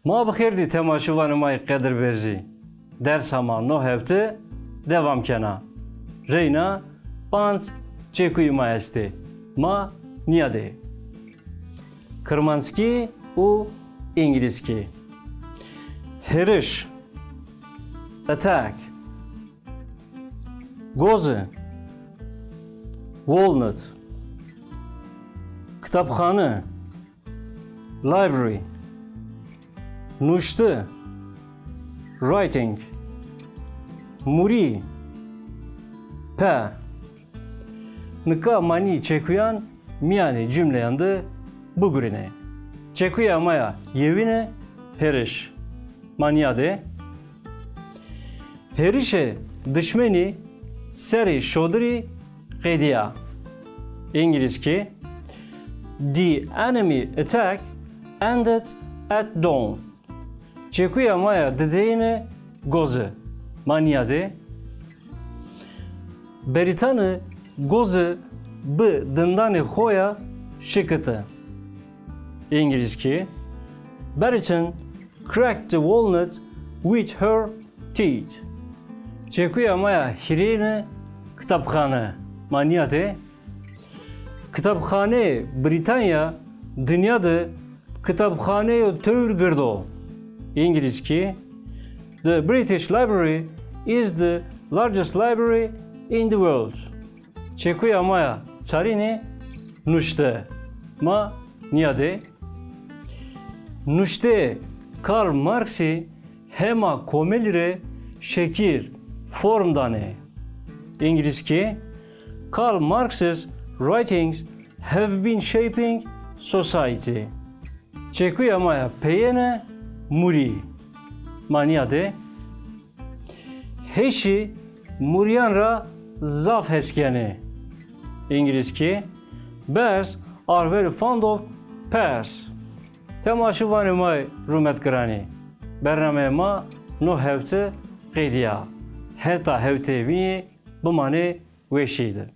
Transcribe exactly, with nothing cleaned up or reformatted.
Ma bi xêr dî temaşevanê ma yê qedirberzî. Dersa ma no hefte devam kena. Reyna panc çekuyê ma estê. Ma nîyadê. Kirmanckî û îngilizkî. Hêriş, attack. Goze, walnut. Kitabxane, library. Nuşte, writing. Murî, pe. Nika ma nî çekuyan mîyanê cumleyan de bigurînê. Çekuya ma ya yewîne hêriş. Ma nîyadê. Hêrişê dişmenî serê şodirî qedîya. Îngilizkî, The enemy attack ended at dawn. Çekuya ma ya dideyîne goze. Ma nîyadê. Berîtane goze bi dindanê xo ya şikite. Îngilizkî, Berîtan cracked the walnut with her teeth. Çekuya ma ya hîrêne kitabxane. Ma nîyadê. Kitabxaneyê Brîtanya dinya de kitabxaneyo tewr gird o. Îngilizkî, The British Library is the largest library in the world. Çekuya ma ya çarîne nuşte. Ma nîyadê. Nuşteyê Karl Marxî hema komelî rê şekil, form danê. Îngilizkî, Karl Marx's writings have been shaping society. Çekuya ma ya peyêne murî. Ma nîyadê. Heşî murîyan ra zaf hes kenê. Îngilizkî, Bears are very fond of pears. Temaşevanê ma yê rûmetgiranî, bernameyê ma no hefte qedîya. Heta hefteyê bînî bimanê weşî de.